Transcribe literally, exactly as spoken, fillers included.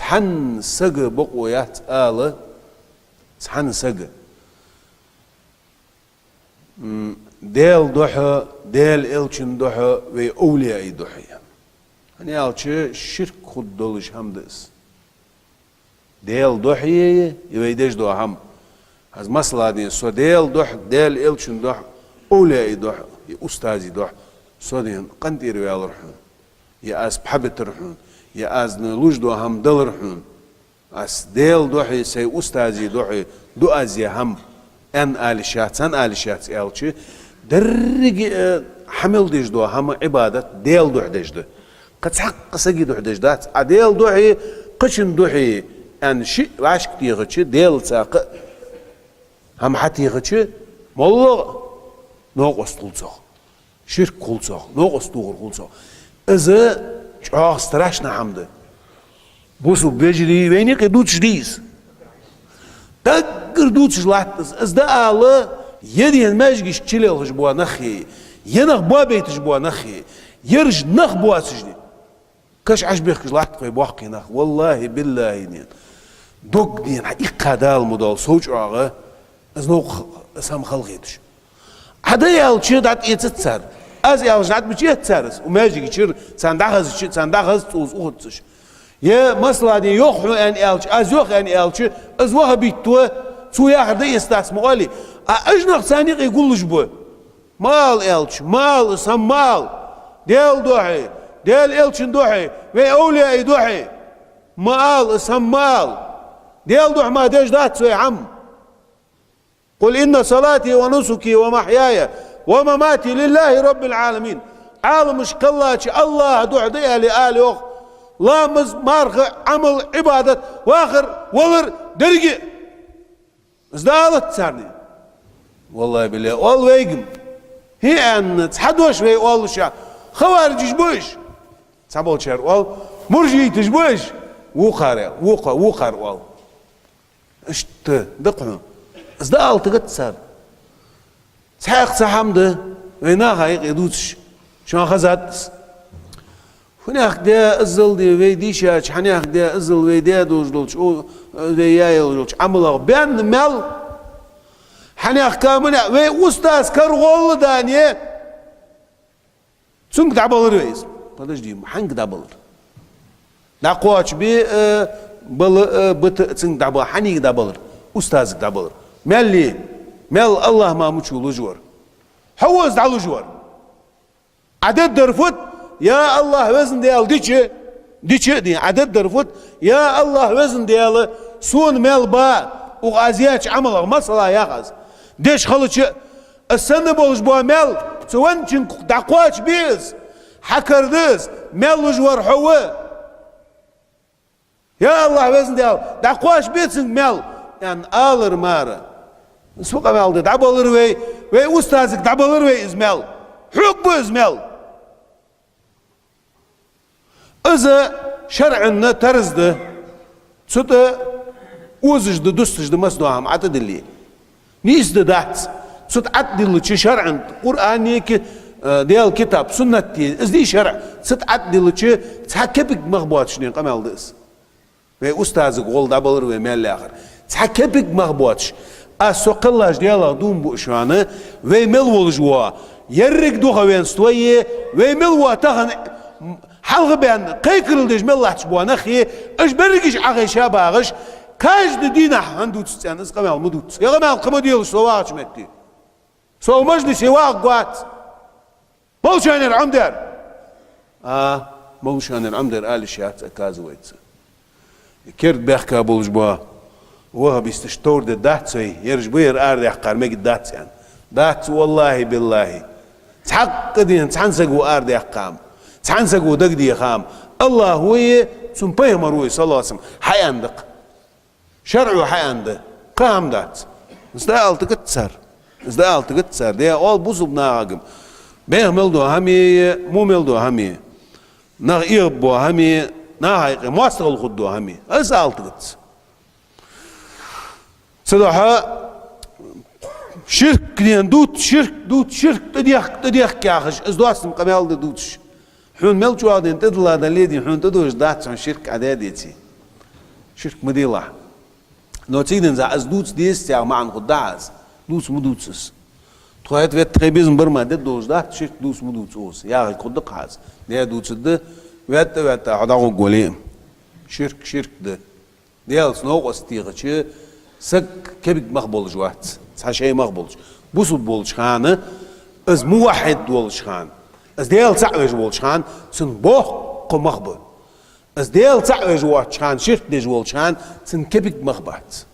Цхьанна сага бокъо яц ала, цхьанна сага. М, Даьла духьа, Даьла элчан духьа, вай овлияий духьа. ХӀана аьлча ширк хургдолаш хӀама да из. Даьла духьа е, е вай деш дола хӀама. Хьаз масала ден, со Даьла духьа, Даьла элчан духьа, овлияий духьа, е устазий духьа, со ден къинтӀера ваьлар хьона, е аз пхьа битар хьона, е аз луш дола хӀама далар хьона. Аз Даьла духьа, сай устазий духьа ду аз е хӀама, аьнна ала йиш яц, цхьанна ала йиш яц аьлча, деррига, э, хьа мел деш дола хӀама, Ӏибадат Даьла духьа деш да. Кхы цхьаккха сага духьа деш дац. А Даьла духьа, кхычун духьа, аьнна шиъ вӀашка техача, Даьлаца кхы хӀама хьатехача, моллагӀа новкъост хул цох. Ширк хул цох, новкъост тохар хул цох. Из чӀоагӀа страшна хӀама да. Бусалба вежарий, вайна юкъе дувцаш дий из? Даггара дувцаш латт из. Из да ала, е ден маьждигашка чулелхаш бола нах е, е нах боабайташ бола нах е, ераш нах боацаш де. Каш Ӏаш бехкаш латт вай боккхий нах. Валлахьи, биллахьи, ден. Дог ден, хьа иккха Дала ма доал, сов чӀоагӀа, из новкъа, из хӀама халахеташ. Хьа да аьлча, дӀатӀаэцац цар. Аз аьлча, дӀатӀабеча эц цар из. У маьждига чура, царна дӀахазача, царна дӀахаза цӀуз ухаццаш. Е, масала ден, йоах хьона аьнна аьлча, аз йоах аьнна аьлча, из ваха битто, цо яхар дӀаэцадац ма оалий. А уж нах царна юкъе гуллуш ба. Ма ала аьлча, ма ала, из хӀама ма ала. Даьла духьа, Даьла элчан духьа, вай овлияий духьа. Ма ала, из хӀама ма ала. Даьла духьа мара деш дац вай хӀама. «قل إن صلاتي ونسكي ومحياي ومماتي لله رب العالمين». Ӏаламаш кхеллача АллахӀа духьа да аьле ала йоах. Ламаз, марха, Ӏамал, Ӏибадат, вахар, валар, деррига а. Из да алац царна. Валлахьи, биллахьи, оал вайга-м. ХӀи аьнна, цхьа дош вай оалаш, хаварижаш ба уж. Цхьаболчар оал, муржийташ ба уж. Вокхар, вокха-, вокхар оал. Иштта да-кх хьона. Из да ала тигац цар. Цхьаькха цхьа хӀама да, вай наха юкъе дувцаш, шоана хезад из. Хьанех де иззал де вай дийшача, хьанех де иззал вай де долаш долча, о, вай яь йолаш долча Ӏамалах баьнна маьл. Хьанех ка мане, вай устаз кара гӀолла дане, цунга дӀабалар вай из. Подожди, хьанга дӀабалар? ДӀакхоачабе, э, бала, э, бита цунга дӀабалар, хьанга дӀабалар? Устазага дӀабалар. Маьл е, маьл АллахӀ мара мича луш вар? Хьо ва из дӀалуш вар? Ӏа дергдар фуд, я АллахӀ, Везан Даьла, дича, дича а ден, Ӏа дергдар фуд, я АллахӀ, Везан Даьла, сона маьл ба, укх аз яьча Ӏамалах, масала, ях аз. Деш хилча, из санна болаш бола маьл, цу венначунга дӀакхоачабе из, хьакара да из, маьл луш вар хьо ва. Я АллахӀ, Везан Даьла, дӀакхоачабе цунга маьл, аьнна алар мара. Из фу къамаьл да, дӀабалар вай, вай устазага дӀабалар вай из маьл. Хьога ба из маьл. Из шарӀан тарз да, цу тӀа озаш да, дусташ да массадола хӀама ӀотӀадилле. Нийса да, дац. Цу тӀа ӀотӀадиллача шарӀан, Къуръан е ки-, э, Даьла китаб, суннат е, из дий шарӀ, цу тӀа ӀотӀадиллача цхьа кепиг мах боацаш ден къамаьл да из. Вай устазага гӀолла дӀабалар вай маьл яхар. Цхьа кепиг мах боацаш. Аз со кхеллача Даьлах дув буъ шоана, вай мел волаш вола еррига духовенство е, вай мел вола тахан хьалха баьнна кхайкарал деш мел латташ бола нах е, уж берригаш Ӏохайша багӀаш, каждый дийнахьа хӀана дувц цӀена, из къамаьл ма дувц. Е къамаьл кхы ма делаш со вагӀача метте. Со мажлисе вагӀаргвац. Молчанера Ӏомадаьр. А, молчанера Ӏомадаьр ала йиш яц, оказывается. Керда баьхка болаш бола ваххабисташ товр де дац вай, ераш ба ер арадаьккхар мегаргдац аьнна. Дац, валлахӀи, биллахӀи. Цхьаккха ден цхьан саго арадаьккха-м, цхьан саго дагадеха-м АллахӀ ва е, цун пайхамар ва е, саллаллахӀу Ӏалайхи ва саллам, хьааьнна да-кх. ШарӀо хьааьнна да, кхы хӀама дац. Из да ала тигац цар. Из да ала тигац цар. Де оал бусалба нахага-м. Беха мел дола хӀама е, во мел дола хӀама е. Нах эгӀаб бола хӀама е, наха юкъе моастагӀал хургдола хӀама е. Из ала тигац. Цудухьа ширк ден дувц, ширк дувц, ширк тӀадехк, тӀадехк яхаш, из доастам къамаьл да дувцаш. Хьона мел чӀоагӀа ден тӀадилла дале а ден, хьона тӀадожаш дац хьона ширк Ӏа даь деце. Ширк ма делахь. Но цигнан за аз дувца деза цӀагӀа маӀан хӀу да аз. Дувца ма дувца аз. Тхо хӀета ветта тхай безам бар ма де долаш дац, ширк дувца ма дувца аз. ЯӀни хӀу да аз. Де дувца да, ветта, ветта, хьо дӀагӀуг вале. Ширк, ширк да. Делаца новкъост тӀехача саг кепиг мах болаш вац. Цхьа шай мах болаш. Бусулба болча хана, аз муваххьид волча хана, аз Дела цаӀ веш волча хана, цун боккха мах ба. Аз Дела цаӀ веш воацача хана, ширк деш волча хана, цун кепиг мах бац.